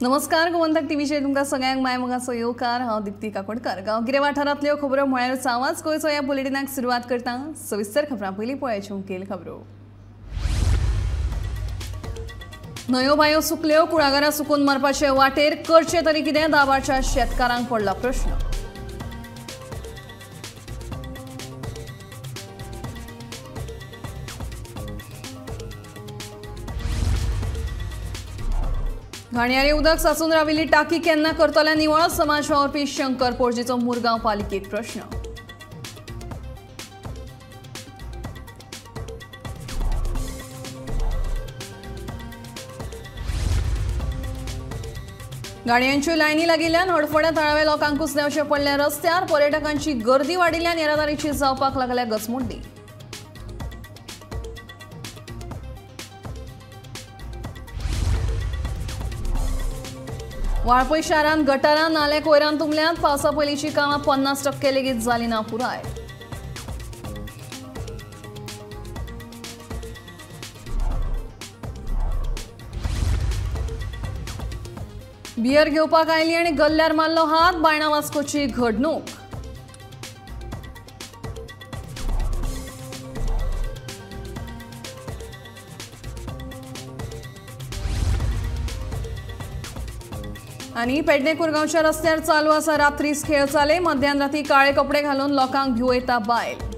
नमस्कार, गोमंतक टीव्हीचेर तुमकां सगळ्यांक माय मोगाचो येवकार. हांव दीप्ती काकोडकर. गांवगिऱ्या वाठारांतल्यो खबरो म्हळ्यारूच आवाज गोंयचो ह्या बुलेटिनाक सुरवात करता. सविस्तर खबरां पयलीं पळयाच्यो मुखेल खबरो. न्हंयो बांयो सुकल्यो, कुळागरां सुकून मरपाचे वाटेर, करचें तरी कितें? दाबाळच्या शेतकारांक पडला प्रश्न. घाणयारे उदक साचून राविल्ली टाकी केन्ना करतले निवळ? समाज वावुरपी शंकर पोरजीचो मुरगांव पालिकेक प्रश्न. गाडयांच्यो लायनी लागिल्ल्यान हडफड्या थळाव्या लोकांकूच देंवचें पडलें रस्त्यार. पर्यटकांची गर्दी वाडिल्ल्यान येरादारीची जावपाक लागल्या गचमुड्डी. वाळपय शारांत गटारां नाले कोयरान तुंबल्यांत. पावसा पयलींची कामां 50% लेगीत जाली ना पुराय. बियर घेवपाक आयली आनी गल्ल्यार मारलो हात. बायणा वास्कोची घडणूक. आनी पेडणे कुरगांवच्या रस्त्यार चालू आसा रात्रीस खेळ चाले. मध्यान राती काळे कपडे घालून लोकांक भिवयता बायल.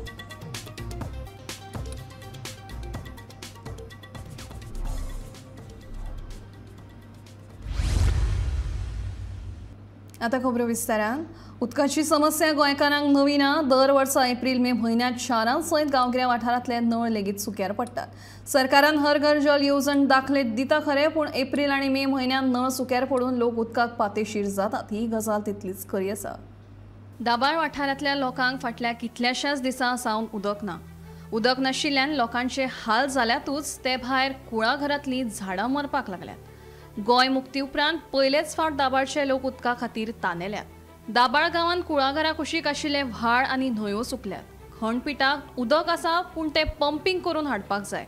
आता खबरो विस्तारान. उदकाची समस्या गोंयकारांक नवी ना. दर वर्सा एप्रील मे म्हयन्यांत शारां सयत गांवगिऱ्या वाठारांतले नळ लेगीत सुक्यार पडटात. सरकारान हर घर जल येवजण दाखले दिता खरें, पूण एप्रील आनी मे म्हयन्यांत नळ सुक्यार पडून लोक उदकाक पातेशीर जातात. ही गजाल तितलीच खरी आसा. दाबाळ वाठारांतल्या लोकांक फाटल्या कितल्याशाच दिसां सावन उदक ना. उदक नाशिल्ल्यान लोकांचे हाल जाल्यातूच, ते भायर कुळाघरांतलीं झाडां मरपाक लागल्यात. गोंय मुक्ती उपरांत पयलेच फावट दाबाळचे लोक उदका खातीर तानेल्यात. दाबाळ गांवांत कुळागरा कुशीक आशिल्ले व्हाळ आनी न्हंयो सुकल्यात. खणपिठाक उदक आसा, पूण तें पंपींग करून हाडपाक जाय.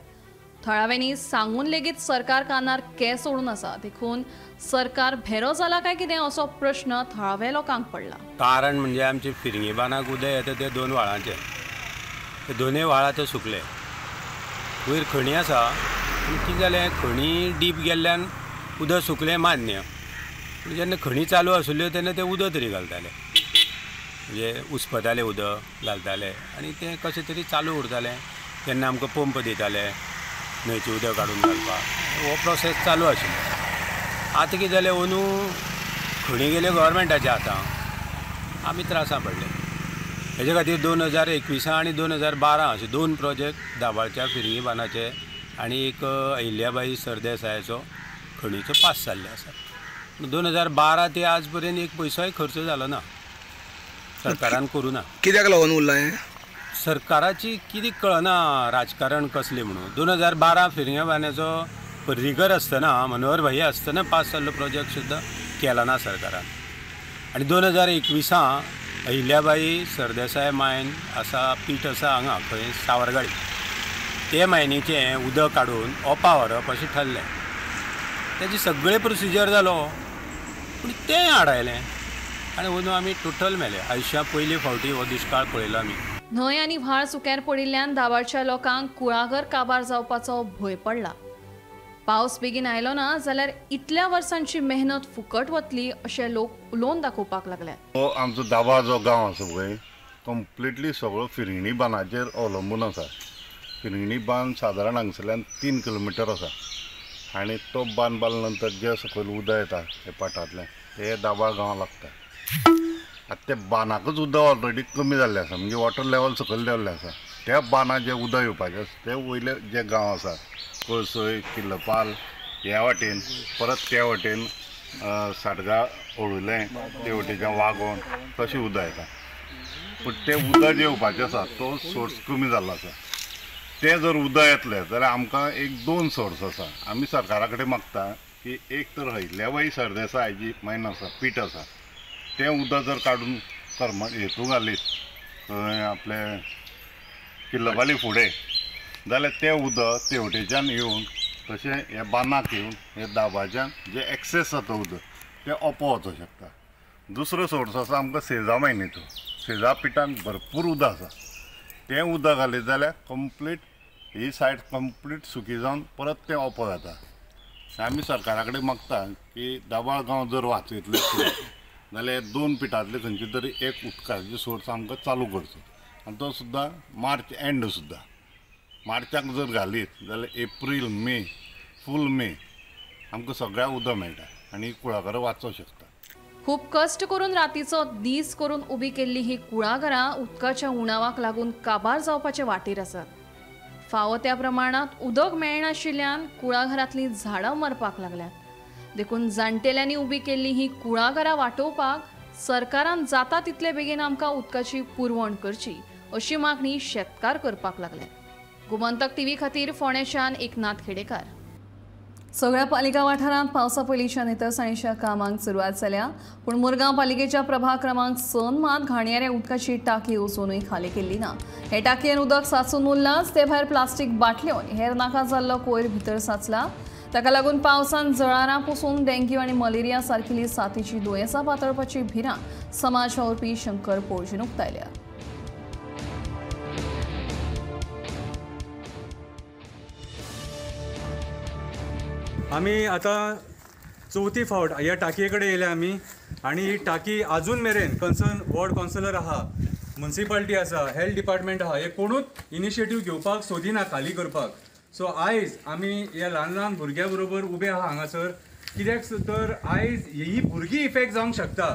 थळाव्यांनी सांगून लेगीत सरकार कानार केंस ओडून आसा. देखून सरकार भेरो जाला काय कितें असो प्रश्न थळाव्या लोकांक पडला. कारण म्हणजे आमचे फिरंगी बांदाक उदक येता ते दोन व्हाळांचे, ते दोनूय व्हाळां ते सुकले. वयर खणी आसा, पूण कितें जालें, खणी डीप गेल्ल्यान उदक सुकलें मान्य, पूण जेन्ना खणी चालू आशिल्ल्यो तेन्ना ते उदक तरी घालताले, म्हणजे उसपताले उदक घालताले आनी तें कशें तरी चालू उरतालें. तेन्ना आमकां पंप दिताले न्हंयचें उदक काडून घालपाक. हो प्रोसेस चालू आशिल्लो. आतां कितें जालें, अंदू खणी गेल्यो गव्हर्मेंटाच्या हातां, आमी त्रासां पडले. हेजे खातीर 2021 आनी 2012 अशे दोन प्रोजेक्ट दाबाळच्या फिरंगी बांदाचे आनी एक अहिल्याबाई सरदेसायाचो खणीचो पास जाल्ले आसा. 2012 ते आज पर्यंत एक पयसोय खर्च जालो ना, सरकारान करूं ना. कित्याक लागून उरलां हें? सरकाराची कितें कळना राजकारण कसलें म्हणून. 2012 फिरंग्या बांदाचो पर्रीकर आसतना, मनोहर भाई आसतना पास जाल्लो प्रोजेक्ट सुद्दां केलो ना सरकारान. आनी 2021 अहिल्याबाई सरदेसाय मायन आसा, पीठ आसा हांगा खंय सावरगाळी, ते मायनीचें उदक काडून ओपा व्हरप अशें ठरलें. तेजे सगळे प्रोसिजर जालो, पूण तें आडायलें आनी अंदू आमी टोटल मेले. आयुश्या पयले फावटी हो दुश्काळ पळयलो आमी. न्हंय आनी व्हाळ सुक्यार पडिल्ल्यान दाबाळच्या लोकांक कुळागर काबार जावपाचो भंय पडला. पावस बेगीन आयलो ना जाल्यार इतल्या वर्सांची मेहनत फुकट वतली अशें लोक उलोवन दाखोवपाक लागले. हो आमचो दाबाळ जो गांव आसा पळय, कंप्लिटली सगळो फिरंगणी बांदाचेर अवलंबून आसा. फिरंगणी बांद सादारण हांगसरल्यान 3 किलोमिटर आसा आनी तो बांद बांदल्या नंतर जे सकयल उदक येता ते पाटांतलें ते दाबाळ गांवां लागता. आतां त्या बांदाकूच उदक ऑलरेडी कमी जाल्लें आसा, म्हणजे वॉटर लेवल सकयल देंवल्लें आसा. त्या बांदाक जें उदक येवपाचें आसा ते वयले जे गांव आसा, कळसय, किल्लपाल ह्या वाटेन, परत त्या वाटेन साडगा, ओळुलें, ते वटेच्यान वागोण तशें उदक येता. पूण तें उदक जें येवपाचें आसा तो सोर्स कमी जाल्लो आसा. तें जर उदक येतलें जाल्यार आमकां एक दोन सोर्स आसा. आमी सरकारा कडेन मागता की एक तर अहिल्याबाई सरदेसाय जी मायन आसा, पीठ आसा, तें उदक जर काडून कर्म हेतू घालीत थंय आपले किल्लपाली फुडें जाल्यार तें उदक तेवटेच्यान येवन तशें ह्या बांदाक येवन हे दाबाच्यान जे एक्सेस जाता उदक तें ओपो वचोंक शकता. दुसरो सोर्स आसा आमकां सेजा मायनीचो. सेजा पिठान भरपूर उदक आसा, तें उदक घालीत जाल्यार कंप्लीट ही सायड कंप्लीट सुकी जावन परत तें ओपो जाता. आमी सरकारा कडेन मागता की दाबाळ गांव जर वाचयतले जाल्यार दोन पिठांतले खंयचे तरी एक उदकाचो सोर्स आमकां चालू करचो आनी तो सुद्दां मार्च एंड सुद्दां मार्चाक जर घालीत जाल्यार एप्रील मे फूल मे आमकां सगळ्या उदक मेळटा आनी कुळागरां वाचोंक शकता. खूब कश्ट करून रातीचो दीस करून उबी केल्ली ही कुळागरां उदकाच्या उणावाक लागून काबार जावपाचे वाटेर आसात. फावो त्या प्रमाणांत उदक मेळनाशिल्ल्यान कुळाघरांतलीं झाडां मरपाक लागल्यात. देखून जाणटेल्यांनी उबी केल्ली ही कुळागरां वाटोवपाक सरकारान जाता तितले बेगीन आमकां उदकाची पुरवण करची अशी मागणी शेतकार करपाक लागले. गोमंतक टीव्ही खातीर फोंडेच्यान एकनाथ खेडेकार. सगळ्या पालिका वाठारांत पावसा पयलींच्या नितळसाणीच्या कामांक सुरवात जाल्या, पूण मुरगांव पालिकेच्या प्रभाग क्रमांक 6 मात घाणयाऱ्या उदकाची टाकी वचूनय खाली केल्ली ना. हे टाकयेन उदक साचून उरलांच, ते भायर प्लास्टीक बाटल्यो आनी हेर नाका जाल्लो कोयर भितर साचला. ताका लागून पावसान जळारां पसून डेंग्यू आनी मलेरिया सारकिल्ली साथीची दुयेंसां पातळपाची भिरांत समाज वावुरपी शंकर पोळजीन उक्तायल्या. आमी आतां चवथी फावट ह्या टाकये कडेन येयल्या आमी आनी ही टाकी आजून मेरेन कन्सर्न वॉर्ड कावन्सिलर आहा, मुन्सिपाल्टी आसा, हेल्थ डिपार्टमेंट आहा, हे कोणूच इनिशिएटीव घेवपाक सोदिना खाली करपाक. सो आयज आमी ह्या ल्हान ल्हान भुरग्यां बरोबर उबे आहा हांगासर, कित्याक तर आयज ही भुरगीं इफेक्ट जावंक शकता.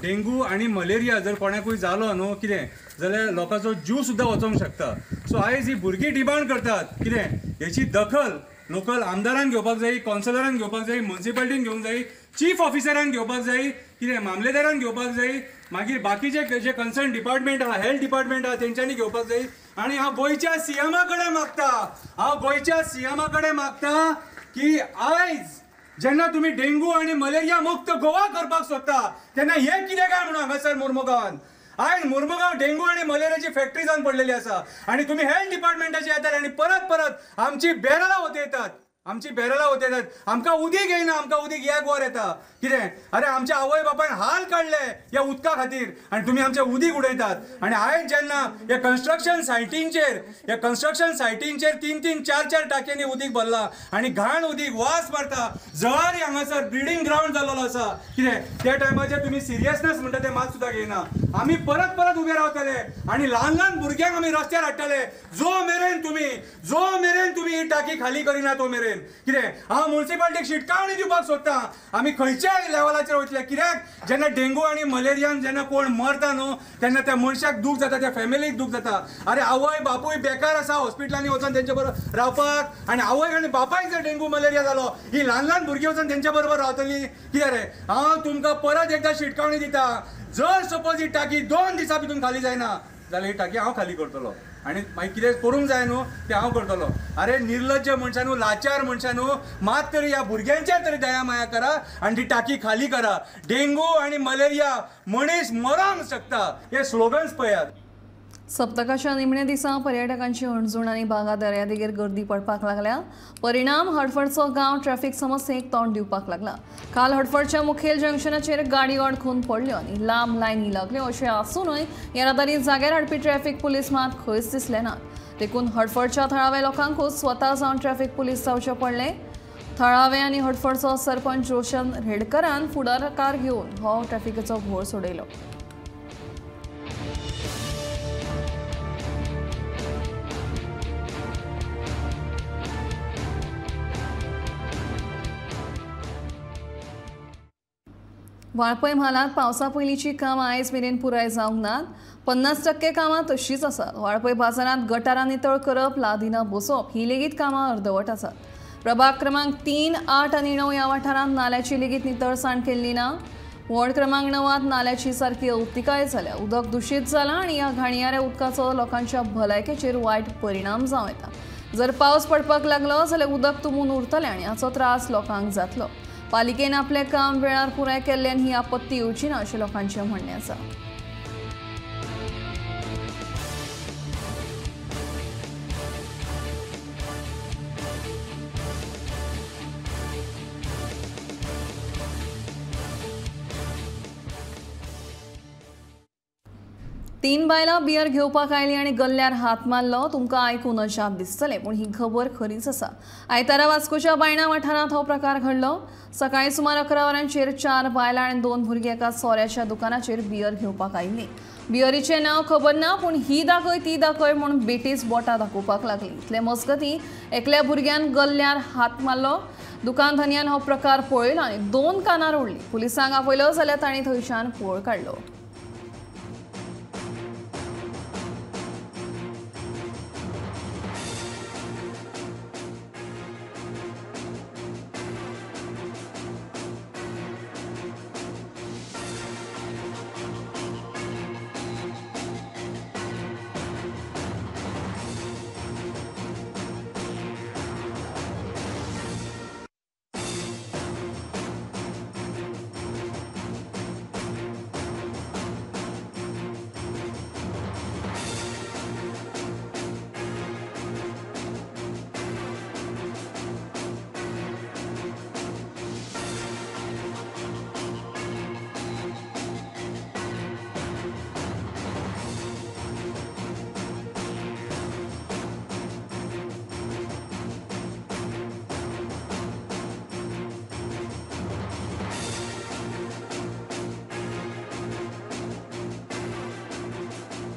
डेंगू आनी मलेरिया जर कोणाकूय जालो न्हू कितें जाल्यार लोकांचो जीव सुद्दां वचोंक शकता. सो आयज ही भुरगीं डिमांड करतात कितें हेची दखल लोकल आमदारान घेवपाक जाय, कावन्सिलरान घेवपाक जाय, मुन्सिपाल्टीन घेवंक जाय, चीफ ऑफिसरान घेवपाक जाय, कितें मामलेदारान घेवपाक जाय, मागीर बाकीचे जे कन्सर्न डिपार्टमेंट आहा, हेल्थ डिपार्टमेंट आहा तेंच्यांनी घेवपाक जाय. आनी हांव गोंयच्या सीएमा कडेन मागता, हांव गोंयच्या सीएमा कडेन मागता की आयज जेन्ना तुमी डेंगू आनी मलेरिया मुक्त गोवा करपाक सोदता तेन्ना हें कितें काय म्हणून हांगासर मुर्मुगांवान आयज मुर्मुगांव डेंगू आनी मलेरियाची फॅक्टरी जावन पडलेली आसा आनी तुमी हेल्थ डिपार्टमेंटाचे येतात आनी परत परत आमची बॅरलां वतयतात, आमची बॅरलां वतयतात. आमकां उदीक येयना, आमकां उदीक एक वर येता कितें. अरे आमच्या आवय बापायन हाल काडले ह्या उदका खातीर आनी तुमी आमचें उदीक उडयतात. आनी आयज जेन्ना ह्या कन्स्ट्रक्शन सायटींचेर, ह्या कन्स्ट्रक्शन सायटींचेर 3 3 4 4 टाकयांनी उदीक भरलां आनी घाण उदीक वास मारता, जळारी हांगासर ब्रिडींग ग्रावंड जाल्लो आसा कितें. त्या टायमाचेर तुमी सिरियसनेस म्हणटा तें मात सुद्दां घेयना. आमी परत परत उबे रावतले आनी ल्हान ल्हान भुरग्यांक आमी रस्त्यार हाडटले जो मेरेन तुमी, जो मेरेन तुमी ही टाकी खाली करिना तो मेरेन कितें. हांव मुन्सिपाल्टीक शिटकावणी दिवपाक सोदता, आमी खंयच्याय लेवलाचेर वयतले कित्याक जेन्ना डेंगू आनी मलेरियान जेन्ना कोण मरता न्हू तेन्ना त्या मनशाक दूख जाता, त्या फॅमिलीक दूख जाता. अरे आवय बापूय बेकार आसा हॉस्पिटलांनी वचोन तेंचे बरोबर रावपाक आनी आवय आनी बापायक जर डेंगू मलेरिया जालो ही ल्हान ल्हान भुरगीं वचोन तेंच्या बरोबर रावतली कितें रे. हांव तुमकां परत एकदां शिटकावणी दिता, जर सपोज ही टाकी 2 दिसां भितून खाली जायना जाल्यार ही टाकी हांव खाली करतलो आनी मागीर कितें करूंक जाय न्हू तें हांव करतलो. अरे निर्लज्ज मनशां न्हू, लाचार मनशां न्हू, मात तरी ह्या भुरग्यांचेर तरी दया माया करा आनी ती टाकी खाली करा. डेंगू आनी मलेरिया मनीस मरोंक शकता हे स्लोगन्स पळयात. सप्तकाच्या निमण्या दिसा पर्यटकांची हणजूण आनी बागा दर्यादेगेर गर्दी पडपाक लागल्या. परिणाम हडफडचो गांव ट्रॅफिक समस्येक तोंड दिवपाक लागला. काल हडफडच्या मुखेल जंक्शनाचेर गाडी अडखून पडल्यो आनी लांब लायनी लागल्यो. अशें आसूनय येरादारी जाग्यार हाडपी ट्रॅफिक पुलीस मात खंयच दिसले नात. देखून हडफडच्या थळाव्या लोकांकूच स्वता जावन ट्रॅफिक पुलीस जावचें पडलें. थळावे आनी हडफडचो सरपंच रोशन रेडकरान फुडाकार घेवन हो ट्रॅफिकेचो घोळ सोडयलो. वाळपय म्हालांत पावसा पयलींची कामां आयज मेरेन पुराय जावंक नात. 50% कामां तशींच आसात. वाळपय बाजारांत गटारां नितळ करप, लादिनां बसोवप ही लेगीत कामां अर्दवट आसात. प्रभाग क्रमांक 3, 8 आनी 9 ह्या वाठारांत नाल्याची लेगीत नितळसाण केल्ली ना. वॉर्ड क्रमांक 9 नाल्याची सारकी अवतिकाय जाल्या. उदक दुशीत जालां आनी ह्या घाणयाऱ्या उदकाचो लोकांच्या भलायकेचेर वायट परिणाम जावं येता. जर पावस पडपाक लागलो जाल्यार उदक तुंबून उरतलें आनी हाचो त्रास लोकांक जातलो. पालिकेन आपलें काम वेळार पुराय केल्ल्यान ही आपत्ती येवची ना अशें लोकांचें म्हणणें आसा. 3 बायलां बियर घेवपाक आयली आनी गल्ल्यार हात मारलो. तुमकां आयकून अजाप दिसतलें, पूण ही खबर खरीच आसा. आयतारा वास्कोच्या बायणा वाठारांत हो प्रकार घडलो. सकाळीं सुमार 11 वरांचेर 4 बायलां आनी 2 भुरगीं एका सोऱ्याच्या दुकानाचेर बियर घेवपाक आयिल्लीं. बियरीचें नांव खबर ना, पूण ही दाखय ती दाखय म्हूण बेटीच बोटां दाखोवपाक लागली. इतले मजगतीं एकल्या भुरग्यान गल्ल्यार हात मारलो. दुकान धनयान हो प्रकार पळयलो आनी 2 कानार ओडली. पुलिसांक आपयलो जाल्यार तांणी थंयच्यान पळ काडलो.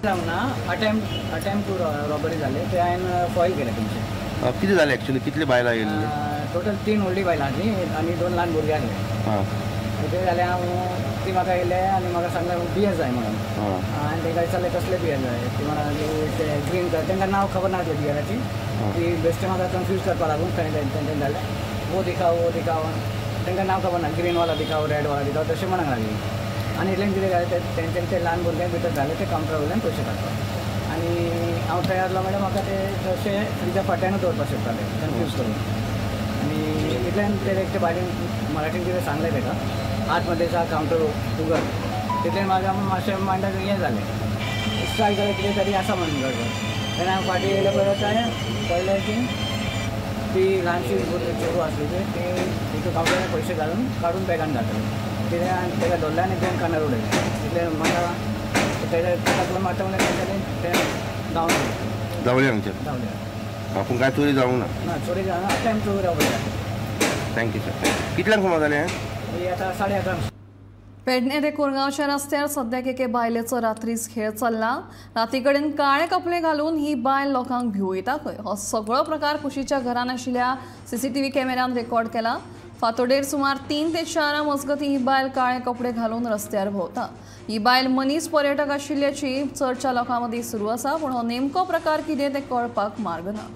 ना अटेम्प्ट टू रॉबरी जाले ते हांवें फॉयल केले तुमचे. कितें जालें एक्चुअली? कितले बायलां येयल्ली? टोटल 3 व्हडलीं बायलां आसलीं आनी 2 ल्हान भुरगीं आसले. तें जालें हांव ती म्हाका येयले आनी म्हाका सांगलें बियर जाय म्हणून. हांवें तांकां विचारलें कसले बियर जाय, ती म्हणा ते ग्रीन कलर. तांकां नांव खबर नासलें बियराची. ती बेश्टे म्हाका कन्फ्यूज करपाक लागून थंय तेंच्यान जालें वो दिखाव वो दिखाव. तांकां नांव खबर ना, ग्रीन वाला दिखाव रेड वाला दिखाव तशें म्हणूंक लागली. आनी इतल्यान कितें जालें ते तेंच्यान ते ल्हान भुरग्यांक भितर घाले ते कावंटरा वयल्यान पयशे काडपाक. आनी हांव थंय आसलो म्हणल्यार म्हाका ते तशें फ्रिजा फाटल्यानूच दवरपाक शकताले कन्फ्यूज करून. आनी इतल्यान ते एकटे बायलेन मराठीन कितें सांगलें ताका, आतमध्ये जा कावंटर उगड. तितल्यान म्हाका मातशें मायंडाक हें जालें, स्ट्रायक जालें कितें तरी आसा म्हणून गडबड. तेन्ना हांव फाटीं येयले परत हांवें पळयलें की ती ल्हानशी चेडूं आसली ती एका कावंटरार पयशे घालून काडून बॅगान घातली. कितें ताका धरलें आनी तें कानार उडयलें. इतलें म्हाका तेका दोन मारता म्हणल्यार तेंच्यांनी तें धांवलें. धांवलें आमचें? धांवलें. पूण कांय चोरी जावंक ना? ना, चोरी जावंक ना. Attempt to robbery. Thank you sir. कितल्यांक सुमार जालें हें? आतां 11:30. पेडणे ते कोरगांवच्या रस्त्यार सद्याक एके बायलेचो रात्रीच खेळ चल्ला. राती कडेन काळे कपडे घालून ही बायल लोकांक भिवयता खंय. हो सगळो प्रकार कुशीच्या घरान आशिल्ल्या सीसीटीव्ही कॅमेऱ्यान रेकॉर्ड केला. फातोडेर सुमार 3 ते 4 मजगतीं ही बायल काळे कपडे घालून रस्त्यार भोंवता. ही बायल मनीस पर्यटक आशिल्ल्याची चर्चा लोकां मदीं सुरू आसा, पूण हो नेमको प्रकार कितें तें कळपाक मार्ग ना.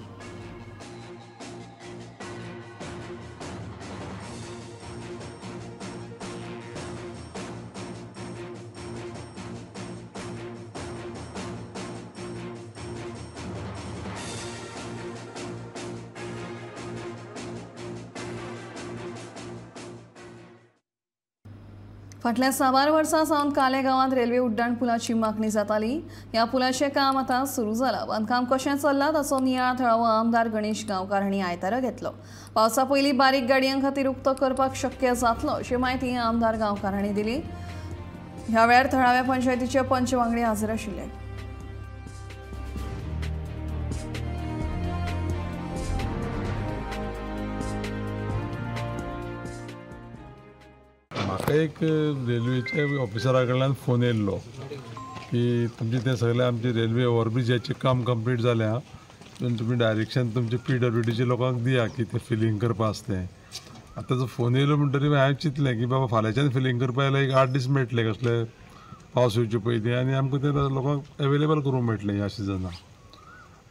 फाटल्या साबार वर्सां सावन काले गांवांत रेल्वे उड्डाण पुलाची मागणी जाताली. ह्या पुलाचें काम आतां सुरू जालां. बांदकाम कशें चल्लां ताचो नियाळ थळावो आमदार गणेश गांवकार हांणी आयतारा घेतलो. पावसा पयलीं बारीक गाडयां खातीर उक्तो करपाक शक्य जातलो अशी म्हायती आमदार गांवकार हांणी दिली. ह्या वेळार थळाव्या पंचायतीचे पंच वांगडी हाजीर आशिल्ले. म्हाका एक रेल्वेच्या ऑफिसरा कडल्यान फोन येयल्लो की तुमचें तें सगळें आमचें रेल्वे ओवरब्रिजाचें काम कंप्लीट जालें, तुमी डायरेक्शन तुमचे पीडब्ल्यूडीच्या लोकांक दिया की तें फिलींग करपा आसा तें. आतां ताजो फोन येयलो म्हणटरीर हांवें चिंतलें की बाबा फाल्यांच्यान फिलींग करपा जाल्यार एक 8 दीस मेळटले, कसले पावस येवचे पयलीं, आनी आमकां तें लोकांक एवेलेबल करूंक मेळटलें ह्या सिजनाक.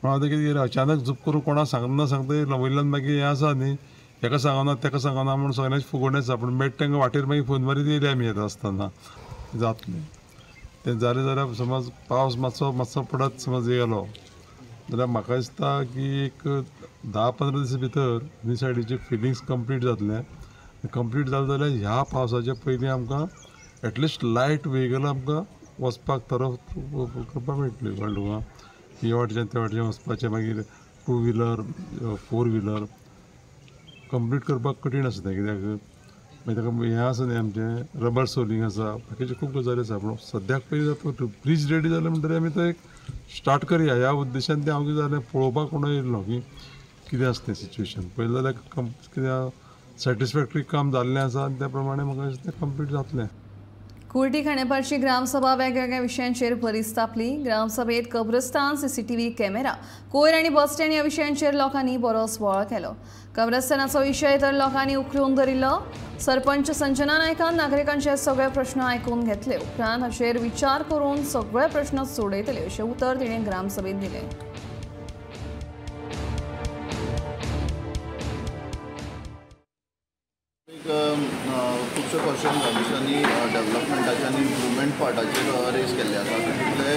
पूण आतां कितें केलें, अचानक झूप करून कोणाक सांगना सांगता वयल्यान मागीर हें आसा न्ही, हेका सांगना तेका सांगना म्हूण सगळ्यांची फुगोवणी आसा. पूण मेळटा तांकां वाटेर मागीर फोन मारीत येयले आमी येता आसतना जातलें तें जालें जाल्यार समज पावस मातसो मातसो पडत समज गेलो जाल्यार म्हाका दिसता की एक 10-15 दिसां भितर न्ही सायडीचे फिलिंग्स कंप्लीट जातलें. कंप्लीट जालें जाल्यार ह्या पावसाच्या पयलीं आमकां एटलिस्ट लायट व्हेकल आमकां वचपाक तरफ करपाक मेळटली. कळ्ळें तुका, हे वाटेच्यान ते वाटेच्यान वचपाचें, मागीर 2 व्हिलर 4 व्हिलर कंप्लीट करपाक कठीण आसा तें, कित्याक मागीर ताका हें आसा न्ही आमचें रबर सोलिंग आसा, बाकीच्यो खूब गजाली आसा. पूण सद्याक पयलीं जाता ब्रीज रेडी जालें म्हणटकीर आमी तो एक स्टार्ट करया ह्या उद्देशान तें हांव कितें जालें पळोवपाक म्हणून येयल्लो की कितें आसा तें सिच्युएशन. पळयलें जाल्यार कितें सॅटिस्फॅक्टरी काम जाल्लें आसा आनी त्या प्रमाणे म्हाका दिसता तें कंप्लीट जातलें. कुर्टी खांडेपारची ग्रामसभा वेगवेगळ्या विशयांचेर बरीच तापली. ग्रामसभेत कब्रस्तान, सीसीटीव्ही कॅमेरा, कोयर आनी बस स्टँड ह्या विशयांचेर लोकांनी बरोच बोवाळ केलो. कब्रस्तानाचो विशय तर लोकांनी उखलून धरिल्लो. सरपंच संजना नायकान नागरिकांचे सगळे प्रश्न आयकून घेतले. उपरांत हाचेर विचार करून सगळे प्रश्न सोडयतले अशें उतर तिणें ग्रामसभेत दिलें. खुबशे क्वेश्चन कमिशनांनी डेवलपमेंटाचे आनी इम्प्रुवमेंट पार्टाचेर रेज केल्ले आसा. तितूंतले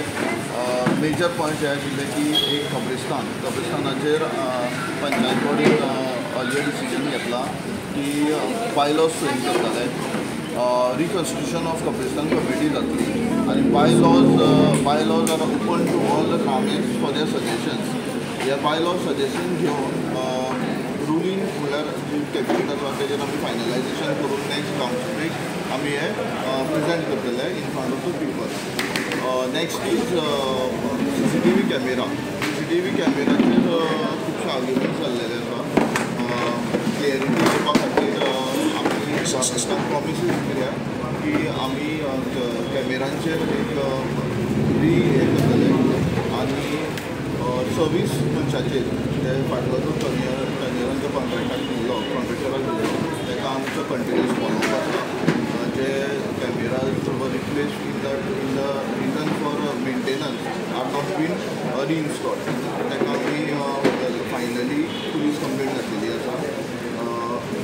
मेजर पॉयंट हे आशिल्ले की एक कब्रिस्तान, कब्रिस्तानाचेर पंचायत बॉडीन अर्लियर डिसिजन घेतला की बायलॉज फ्रेम करतले, रिकन्स्टिट्यूशन ऑफ कब्रिस्तान कमिटी जातली आनी bylaws are open to all the ग्रामीण फॉर there suggestions. हे बायलॉज सजेशन घेवन रुलींग म्हणल्यार जी कॅबिनेट आसा तेजेर आमी फायनलायजेशन करून नेक्स्ट कावन्सिलीक आमी हें प्रेजेंट करतले in front of the people. Next is CCTV camera. CCTV कॅमेराचेर खुबशे आर्ग्युमेंट जाल्लेले आसा. क्लियरिटी करपा खातीर आमी गव्हर्मेंटाक प्रॉमिसीस केल्या की आमी कॅमेरांचेर एक री हें करतले आनी सर्वीस मनशाचेर ते फाटलो जो टर्नियरांचो कॉन्ट्रेक्टाक दिल्लो, कॉन्ट्रेक्टराक दिल्लो ताका आमचो कंटिन्यूस फॉलोअप आसा. जे cameras were replaced in the reason for maintenance are not been reinstalled. ताका आमी फायनली पुलीस कंप्लेन घातलेली आसा.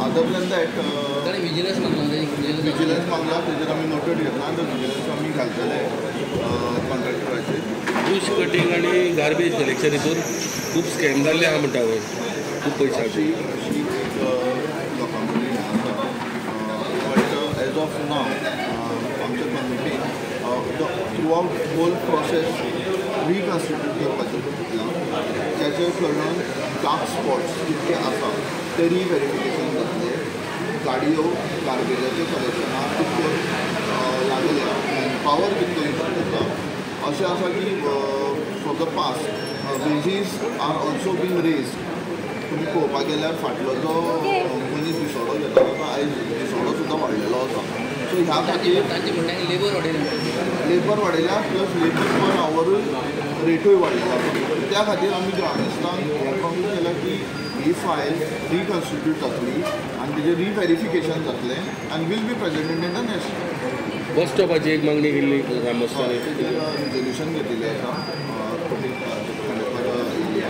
अदर दॅन that vigilance मागला, विजिलन्स मागला तेजेर आमी नोटेड घेतला आनी विजिलन्स आमी घालतले कॉन्ट्रेक्टराचेर. बुश कटिंग आनी गार्बेज कलेक्शन हितून खूब स्कॅम जाल्ले आहा म्हणटा पळय, खूब पयशांची अशी एक लोकां मदीं हें आसा. बट एज ऑफ नाव आमच्या कमिटीन through out whole process reconstitute करपाचें चिंतलां. ताचे कडल्यान डार्क स्पॉट्स कितके आसा ते रिव्हेरिफिकेशन जातलें. गाडयो गार्बेजाचे कलेक्शनाक कितक्यो लागल्या, मॅनपावर कितको यूज करता. अशें आसा की for the past wages are also been raise. तुमी पळोवपाक गेल्यार फाटलो जो मनीस दिसवडो घेता तो आयज दिसवडो सुद्दां वाडलेलो आसा. सो ह्या खातीर लेबर वाडयल्या प्लस लेबर पर आवरूय रेटूय वाडलेलो आसा. त्या खातीर आमी ग्रामस्थांक हें प्रॉमीस केलां की ही फायल रिकन्स्टिट्यूट जातली आनी तेजें रिव्हेरिफिकेशन जातलें आनी will be presented in the next. बस स्टॉपाची एक मागणी केल्ली ग्रामस्थांनी, तेजेर रिजोल्युशन घेतिल्लें आसा खांडेपार एरिया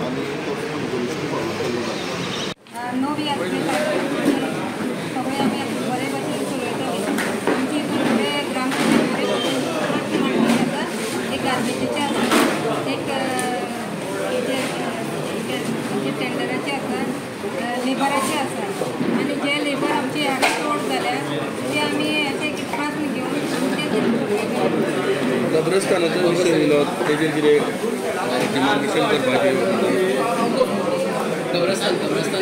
आनी तो रिजोल्युशन फॉलो केल्लो जाता. नवी आसली सगळें आमी बरे भशेन चलयतले. आमची हितून फुडें ग्रामपंचायत बरे भशेन चडशी मागणी आसा. एक गार्बेजीची आसा, एक टेंडराची आसा, लेबराची आसा. आनी जे लेबर आमची हांगा चड जाल्या ते आमी अशें प्रस्न घेवन ते कब्रस्तानाचो विशय येयलो तेजेर कितें डिमार्केशन करपाचें. कब्रस्तान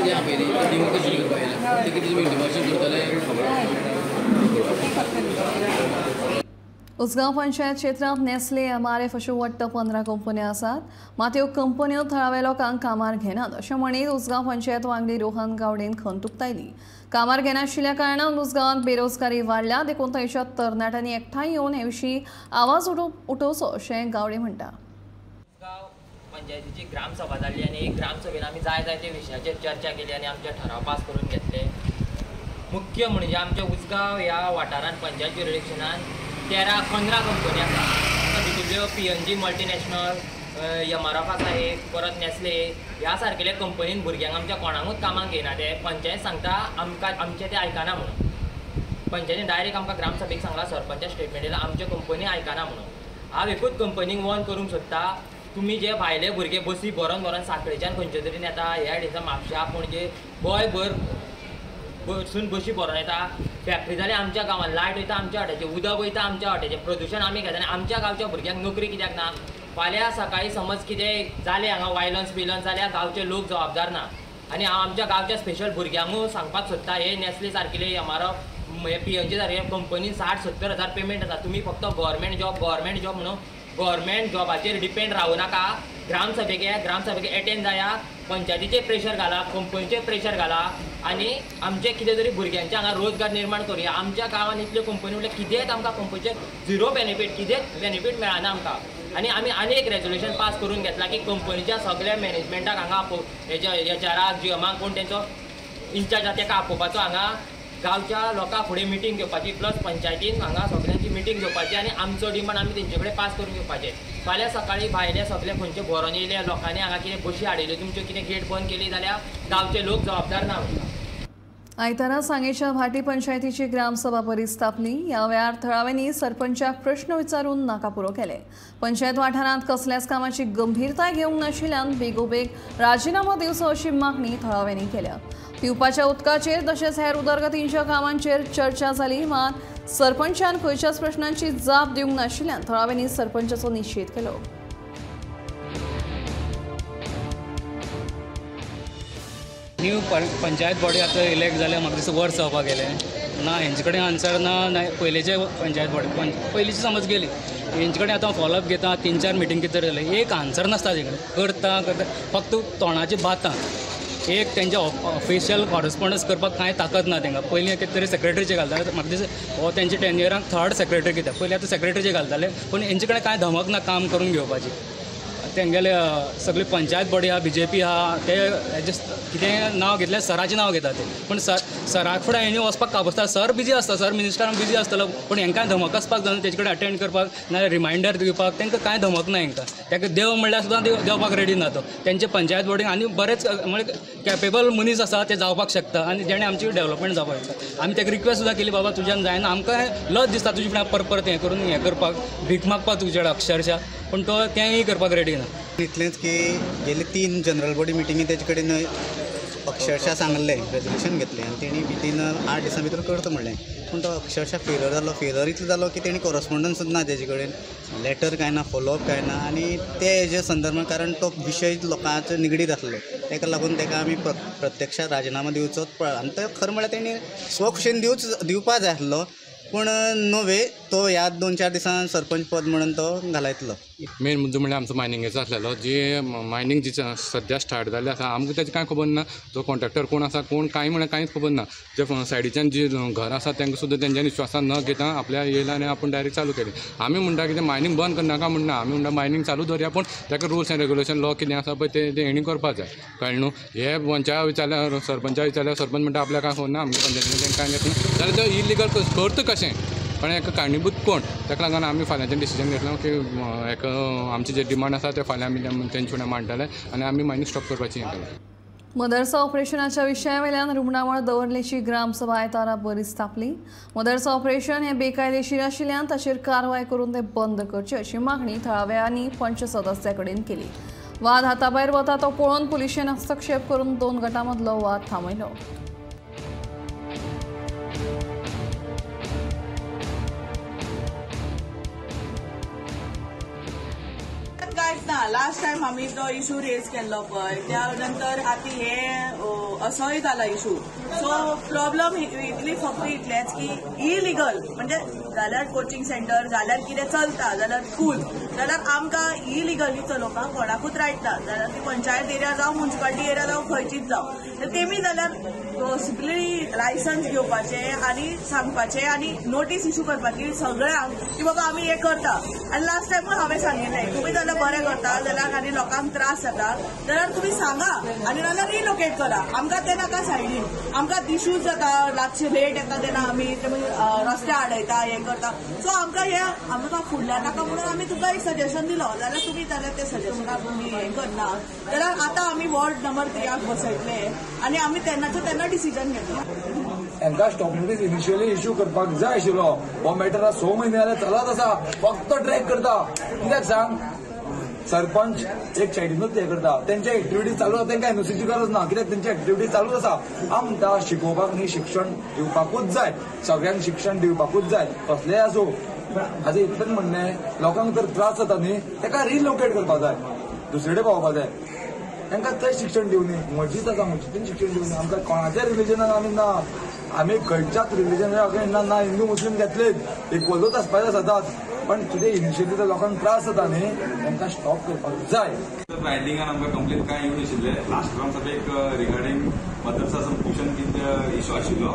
जें आहा पयलीं तें डिमार्केशन करपाक येयलां, तें कितें तुमी डिमार्केशन करतले खबर. उसगांव पंचायत क्षेत्रांत नेस्ले, एमआरएफ अश्यो वट्ट 15 कंपन्यो आसात. मात ह्यो कंपन्यो थळाव्या लोकांक कामार घेनात अशें म्हणीत उसगांव पंचायत वांगडी रोहन गावडेन खंत उक्तायली. कामार घेनाशिल्ल्या कारणान उसगांवांत बेरोजगारी वाडल्या, देखून थंयच्या तरणाट्यांनी एकठांय येवन हे विशीं आवाज उठोवचो अशें गावडे म्हणटा. उसगांव पंचायतीची ग्रामसभा जाल्ली आनी ग्रामसभेन आमी जाय जाय ते विशयाचेर चर्चा केली आनी आमचे ठराव पास करून घेतले. मुख्य म्हणजे आमच्या उसगांव ह्या वाठारांत पंचायत ज्युरिडिक्शनान 13-15 कंपनी आसा. भितुल्ल्यो PNG multinational, MRF आसा एक, परत नेस्ले ह्या सारकेल्या कंपनीन भुरग्यांक आमच्या कोणाकूच कामाक घेयना. ते पंचायत सांगता आमकां आमचें तें आयकना म्हणून. पंचायतीन डायरेक्ट आमकां ग्रामसभेक सांगलां, सरपंचा स्टेटमेंट दिला आमच्यो कंपनी आयकना म्हणून. हांव एकूच कंपनीक वॉर्न करूंक सोदता, तुमी जे भायले भुरगे बसी भरोन भरोन साखळेच्यान खंयच्या तरी येता, ह्या सायडीच्यान म्हापशा पणजे गोंयभर बसून बशी भरोन येता. फॅक्टरी जाल्या आमच्या गांवांत, लायट वयता आमच्या वाट्याचें, उदक वयता आमच्या वाट्याचें, प्रदुशण आमी घेता आनी आमच्या गांवच्या भुरग्यांक नोकरी कित्याक ना? फाल्यां सकाळीं समज कितें जालें हांगा वायलन्स बिलन्स जाल्यार गांवचे लोक जबाबदार ना. आनी हांव आमच्या गांवच्या स्पेशल भुरग्यांकूय सांगपाक सोदता, हे नॅस्ले सारकिले एमआरएफ हे पीएनजी सारके कंपनीन 60-70 हजार पेमेंट आसा. तुमी फक्त गव्हर्मेंट जॉब गव्हर्मेंट जॉब म्हणून गव्हर्मेंट जॉबाचेर डिपेंड रावूं नाका. ग्रामसभेक येया, ग्रामसभेक एटेंड जाया, पंचायतीचेर प्रेशर घाला, कंपनीचेर प्रेशर घाला आनी आमचे कितें तरी भुरग्यांचे हांगा रोजगार निर्माण करुया. आमच्या गांवांत इतल्यो कंपनी म्हणल्यार कितेंच आमकां कंपनीचेर झिरो बेनिफीट, कितेंच बेनिफीट मेळना आमकां. आनी आमी आनी एक रेजोल्युशन पास करून घेतला की कंपनीच्या सगळ्या मॅनेजमेंटाक हांगा आपोव, एचआराक जीएमाक कोण तेंचो इन्चार्ज आसा तेका आपोवपाचो, हांगा गांवच्या लोकां फुडें मिटींग घेवपाची, प्लस पंचायतीन हांगा सगळ्यांची मिटींग घेवपाची आनी आमचो डिमांड आमी तेंचे कडेन पास करून घेवपाचे. फाल्यां सकाळीं भायले सगळे खंयचे भरोन येयले लोकांनी हांगा कितें बशी हाडिल्ल्यो, तुमच्यो कितें गेट बंद केली जाल्यार गांवचे लोक जबाबदार ना. आयतारा सांगेच्या भाटी पंचायतीची ग्रामसभा परिस्थापली. ह्या वेळार थळाव्यांनी सरपंचाक प्रश्न विचारून नाकापुरो केले. पंचायत वाठारांत कसल्याच कामाची गंभीरताय घेवंक नाशिल्ल्यान बेगोबेग राजिनामो दिवचो अशी मागणी थळाव्यांनी केल्या. पिवपाच्या उदकाचेर तशेंच हेर उदरगतींच्या कामांचेर चर्चा जाली, मात सरपंचान खंयच्याच प्रश्नांची जाप दिवंक नाशिल्ल्यान थळाव्यांनी सरपंचाचो निशेध केलो. न्यू पंचायत बॉडी आतां इलेक्ट जाल्या, म्हाका दिसता वर्स जावपाक गेलें ना, हेंचे कडेन आन्सर ना. ना पयलींचे पंचायत बॉडी पयलींची समज गेली, हेंचे कडेन आतां फॉलोअप घेता, 3-4 मिटींग कितें तरी जालें, एक आन्सर नासता तेजे कडेन. करता करता फक्त तोंडाची बातां, एक तेंचे ऑफिशियल कॉरस्पोंडन्स करपाक कांय ताकद ना तांकां. पयलीं कितें तरी सेक्रेटरीचे घालताले, म्हाका दिसता हो तेंचे 10 इयरांक थर्ड सेक्रेटरी कित्याक, पयलीं आतां सेक्रेटरीचे घालताले, पूण हेंचे कडेन कांय धमक ना काम करून घेवपाची. तेंगेले सगळी पंचायत बॉडी आहा, बीजेपी आहा, ते कितें नांव घेतलें सराचें नांव घेता ते, पूण सराक फुडें हेणी वचपाक काबसता. सर बिजी आसता, सर मिनिस्टरान बिजी आसतलो, पूण हेंकां धमक आसपाक जायना तेजे कडेन अटेंड करपाक, नाजाल्यार रिमायंडर दिवपाक तांकां कांय धमक ना. हेंकां ताका देव म्हणल्यार सुद्दां देवपाक रेडी ना तो. तेंचे पंचायत बॉडीक आनी बरेच म्हणजे कॅपेबल मनीस आसा ते जावपाक शकता आनी जेणे आमची डेवलपमेंट जावपाक शकता. आमी ताका रिक्वेस्ट सुद्दां केली, बाबा तुज्यान जायना, आमकां लज दिसता तुजे फुडें परत परत हें करून हें करपाक, भीक मागपाक तुजे कडेन अक्षरशा, पूण तो तेंय करपाक रेडी ना. इतलेंच की गेले 3 जनरल बॉडी मिटिंगी तेजे कडेन अक्षरशा सांगलें, रेजोल्युशन घेतलें आनी तेणी वितीन 8 दिसां भितर करता म्हणलें, पूण तो अक्षरशा फेलर जालो. फेलर इतलो जालो की तेणी कॉरस्पोंडन्स ना तेजे कडेन, लेटर कांय ना, फॉलोअप कांय ना. आनी ते हेजे संदर्भात, कारण तो विशय लोकांचो निगडीत आसलो, ताका लागून ताका आमी प्रत्यक्षात राजिनामो दिवचोच पडला. आनी तो खरें म्हळ्यार तेणी स्वखुशेन दिवपा जाय आसलो, पूण नो वे तो ह्या 2-4 दिसां सरपंच पद म्हणून तो घालायतलो. मेन मुद्दो म्हणल्यार आमचो मायनिंगेचो आसलेलो, जी मायनींग जी सद्या स्टार्ट जाल्ली आसा आमकां तेजें कांय खबर ना. जो कॉन्ट्रॅक्टर कोण आसा कोण कांय म्हणल्यार कांयच खबर ना. जे सायडीच्यान जी घर आसा तांकां सुद्दां तेंच्यांनी विश्वासान न घेता आपल्या येयला आनी आपूण डायरेक्ट चालू केली. आमी म्हणटा कितें मायनींग बंद करनाका म्हणना, आमी म्हणटा मायनींग चालू दवरया, पूण ताका रुल्स एंड रेगुलेशन लॉ कितें आसा पळय तें हेणी करपाक जाय, कळ्ळें न्हू. हे पंचा विचारल्यार सरपंचा विचारल्यार सरपंच म्हणटा आपल्याक कांय खबर ना, आमगे पंचायतीन तांकां कांय घेतना जाल्यार तो इलिगल करता कशें, पण हेका कारणीभूत कोण? ताका लागून आमी फाल्यांच्यान डिसिजन घेतलो की हेका आमचे जे डिमांड आसा ते फाल्यां आमी तेंचे फुडें मांडटले आनी आमी मायनींग स्टॉप करपाची हें केलें. मदरसा ऑपरेशनाच्या विशयावेल्यान रुमणावळ दवर्लेची ग्रामसभा आयतारा बरीच तापली. मदरसा ऑपरेशन हें बेकायदेशीर आशिल्ल्यान ताचेर कारवाय करून तें बंद करचें अशी मागणी थळाव्यांनी पंच सदस्या कडेन केली. वाद हाताभायर वता तो पळोवन पुलिशेन हस्तक्षेप करून 2 गटां मदलो वाद थांबयलो. ना लास्ट टायम आमी तो इशू रेज केल्लो पळय, त्या नंतर आतां हे असोय जाला इशू. सो प्रॉब्लम इतली फक्त इतलेंच की इलिगल म्हणजे जाल्यार कोचिंग सेंटर, जाल्यार कितें चलता, जाल्यार स्कूल, जाल्यार आमकां इलिगली चलोवपाक कोणाकूच रायट ना. जाल्यार ती पंचायत एरिया जावं, मुन्सिपालिटी एरिया जावं, खंयचीच जावं, तेमी जाल्यार सिंपली लायसन्स घेवपाचें आनी सांगपाचें आनी नोटीस इशू करपाची सगळ्यांक की बाबा आमी हें करता. आनी लास्ट टायमूय हांवें सांगिल्लें, तुमी जाल्यार बरें करता जाल्यार आनी लोकांक त्रास जाता जाल्यार तुमी सांगा आनी नाजाल्यार रिलोकेट करा. आमकां तें नाका सायडीन, आमकां इशूज जाता, रातचे लेट येता तेन्ना आमी रस्ते आडयता, हें करता. सो आमकां हें आमकां फुडल्या नाका म्हणून आमी तुमकां एक सजेशन दिलो, जाल्यार तुमी जाल्यार तें सजेशनाक तुमी हें करना जाल्यार आतां आमी वॉर्ड नंबर 3 बसयतले आनी आमी तेन्नाचे तेन्ना डिसिजन घेतलो. हांकां स्टॉप नोटीस इनिशियली इश्यू करपाक जाय आशिल्लो. हो मॅटर 6 म्हयने जाले चलत आसा, फक्त ट्रॅक करता. कित्याक सांग, सरपंच एक सायडीनूच हे करता, तेंचे एक्टिविटीज चालू आसा, तांकां एनओसीची गरज ना, कित्याक तेंची एक्टिविटीज चालूच आसा. हांव म्हणटा शिकोवपाक न्ही, शिक्षण दिवपाकूच जाय, सगळ्यांक शिक्षण दिवपाकूच जाय, कसलेय आसूं. हाजें इतलेंच म्हणणें, लोकांक तर त्रास जाता न्ही, ताका रिलोकेट करपाक जाय, दुसरे कडेन पावोवपाक जाय. तांकां थंय शिक्षण दिवनी. मस्जीद आसा, मस्जिदीन शिक्षण दिवनी. आमकां कोणाच्या रिलिजनान आमी ना, आमी खंयच्याच रिलिजनाक ना, ना हिंदू मुस्लीम घेतलेच, इक्वलूच आसपाक जाय सदांच. पण तुजे इनिशिएटीव लोकांक त्रास जाता न्ही, तांकां स्टॉप करपाक जाय. रायडिंगान आमकां कंप्लेन कांय येवंक नाशिल्ले. लास्ट ग्रामसभेक रिगार्डींग मदरसा ट्युशन कितें इशू आशिल्लो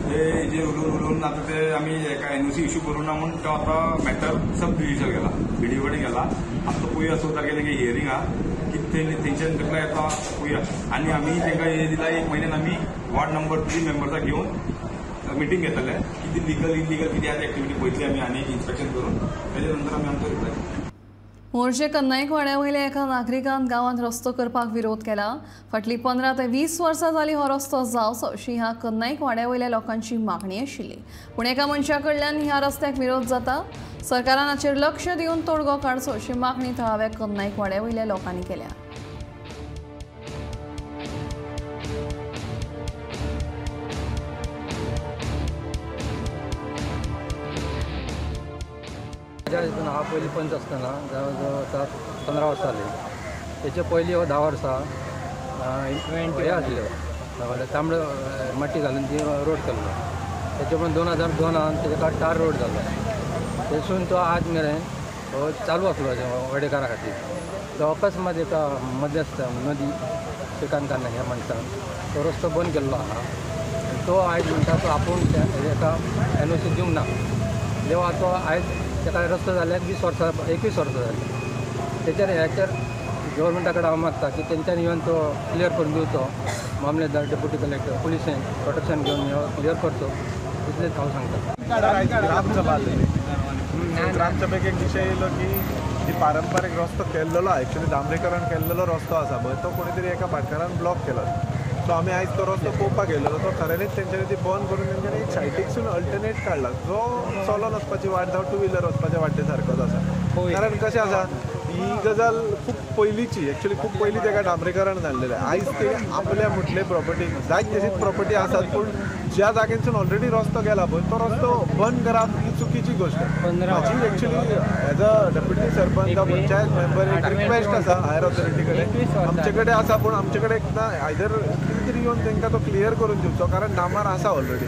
ते हेजेर उलोवन उलोवन आतां ते आमी एका एनओसी इशू करूं ना म्हूण तो आतां मॅटर सब डिविजन गेला, बीडीओ कडेन गेला. आतां पळोवया 100 तारखेर तेंगे हियरींग आहा, कितें तेंच्यान रिप्लाय येता पळोवया. आनी आमी तेंकां हे दिला 1 म्हयन्यान आमी वॉर्ड नंबर 3 मेंबर्साक घेवन मिटींग घेतले, कितें लिगल इलिगल कितें आहा एक्टिविटी पळयतली आमी आनी इन्स्पेक्शन करून तेजे नंतर आमी आमचो रिप्लाय. मोरजे कन्नाईक वाड्या वयल्या एका नागरिकान गांवांत रस्तो करपाक विरोध केला. फाटलीं 15 ते 20 वर्सां जाली हो रस्तो जावचो अशी ह्या कन्नाईक वाड्या वयल्या लोकांची मागणी आशिल्ली. पूण एका मनशा कडल्यान ह्या रस्त्याक विरोध जाता. सरकारान हाचेर लक्ष दिवन तोडगो काडचो अशी मागणी थळाव्या कन्नाईक वाड्या वयल्या लोकांनी केल्या. म्हाज्या हितून हांव पयलीं पंच आसतना जवळ जवळ 15 वर्सां जालीं. तेचे पयलीं हो 10 वर्सां हें आसल्यो तांबडो माटी घालून ती रोड केल्लो. तेचे उपरांत 2002 तेका टार रोड जालो. थंयसून तो आज मेरेन हो चालू आसलो वाडेकारा खातीर. तो अकस्मात एका मध्यस्थ नदी श्रीकांत कान्ना ह्या मनशान तो रस्तो बंद केल्लो आहा. तो आयज म्हणटा तो आपूण एका एनओसी दिवंक ना. देवा तो आयज ताका रस्तो जाल्यार 20 वर्सां 21 वर्सां जालीं. तेचेर हेचेर गव्हर्मेंटा कडेन हांव मागता की तेंच्यांनी येवन तो क्लियर करून दिवचो. मामलेदार, डेप्युटी कलेक्टर, पुलिसेन प्रोटेक्शन घेवन हो क्लियर करचो, इतलेंच हांव सांगता. ग्रामसभा जाल्ली, ग्रामसभेक एक विशय येयलो की जी पारंपारीक रस्तो केल्लेलो आहा, एक्चुअली डांबरीकरण केल्लेलो रस्तो आसा पळय, तो कोणी तरी एका भाटकारान ब्लॉक केलो. सो आमी आयज तो रस्तो पळोवपाक गेल्लो. तो खऱ्यांनीच तेंच्यांनी ती बंद करून तेंच्यांनी एक सायटीकसून अल्टरनेट काडला, जो चलोन वचपाची वाट जावं टू व्हिलर वचपाच्या वाटे सारकोच आसा. कारण कशें आसा, ही गजाल खूब पयलींची, एक्चुअली खूब पयलीं तेका डांबरीकरण जाल्लेलें. आयज ते आपल्या म्हटले प्रॉपर्टी जायत तशीच प्रॉपर्टी आसात, पूण ज्या जाग्यांसून ऑलरेडी रस्तो गेला पळय तो रस्तो बंद करप ही चुकीची गोश्ट. म्हाजी actually as a deputy sarpanch जावं पंचायत मेंबर एक रिक्वेस्ट आसा हायर ऑथॉरिटी कडेन, आमचे कडेन आसा पूण आमचे कडेन ना आयदर कितें तरी येवन तांकां तो क्लियर करून दिवचो, कारण डांबर आसा ऑलरेडी.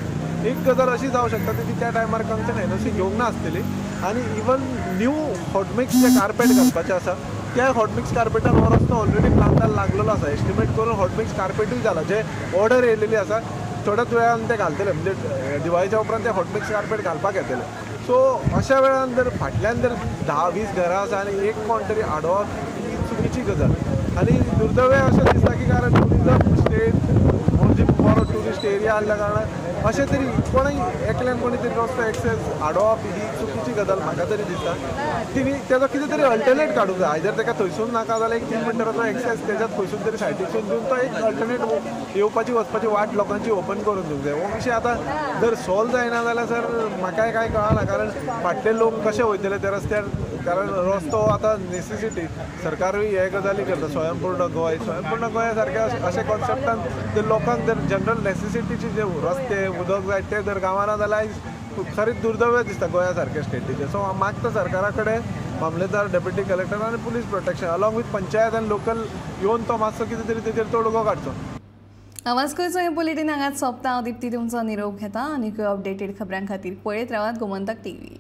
एक गजाल अशी जावं शकता ती त्या टायमार कन्सर्न एनओसी घेवंक नासतली आनी इवन न्यू हॉटमिक्स जे कार्पेट घालपाचें आसा त्या हॉटमिक्स कार्पेटान हो रस्तो ऑलरेडी प्लांटार लागलेलो आसा. एस्टिमेट करून हॉटमिक्स कार्पेटूय जाला, जे ऑर्डर येयलेली आसा थोड्याच वेळान ते घालतले, म्हणजे दिवाळीच्या उपरांत ते हॉटमिक्स कार्पेट घालपाक येतले. सो अशा वेळान जर फाटल्यान जर 10-20 घरां आसा आनी एक कोण तरी आडोवप ही चुकीची गजाल. आनी दुर्दैव अशें दिसता की कारण टुरिजम स्टेट म्हणजे बरो ट्युरिस्ट एरिया आसल्या कारणान अशें तरी कोणूय एकल्यान कोणी तरी रस्तो एक्सेस आडोवप ही चुकीची गजाल म्हाका तरी दिसता. तिणी तेजो कितें तरी अल्टरनेट काडूंक जाय, आयदर ताका थंयसून नाका जाल्यार एक 3 मिटराचो एक्सेस तेज्यात खंयसून तरी सायटीकसून दिवन तो एक अल्टरनेट येवपाची वचपाची वाट लोकांची ओपन करून दिवंक जाय. हो विशय आतां जर सॉल्व जायना जाल्यार सर म्हाकाय कांय कळना, कारण फाटले लोक कशे वयतले त्या रस्त्यार, कारण रस्तो आतां नेसेसिटी. सरकारूय हे गजाली करता, स्वयंपूर्ण गोंय, स्वयंपूर्ण गोंया सारक्या अशे कॉन्सेप्टान जर लोकांक जर जनरल नेसेसिटीचे जे रस्ते उदक जाय ते जर गांवांना जाल्यार आयज खरीच दुर्दैव दिसता गोंया सारक्या स्टेटीचें. सो हांव मागता सरकारा कडेन मामलेदार, डेप्युटी कलेक्टर आनी police protection along with panchayat आनी लोकल येवन तो मातसो कितें तरी तेजेर तोडगो काडचो. आवाज गोंयचो हे बुलेटीन हांगाच सोंपता. हांव दीप्ती तुमचो निरोप घेता आनी अपडेटेड खबरां खातीर पळयत रावात गोमंतक टीव्ही.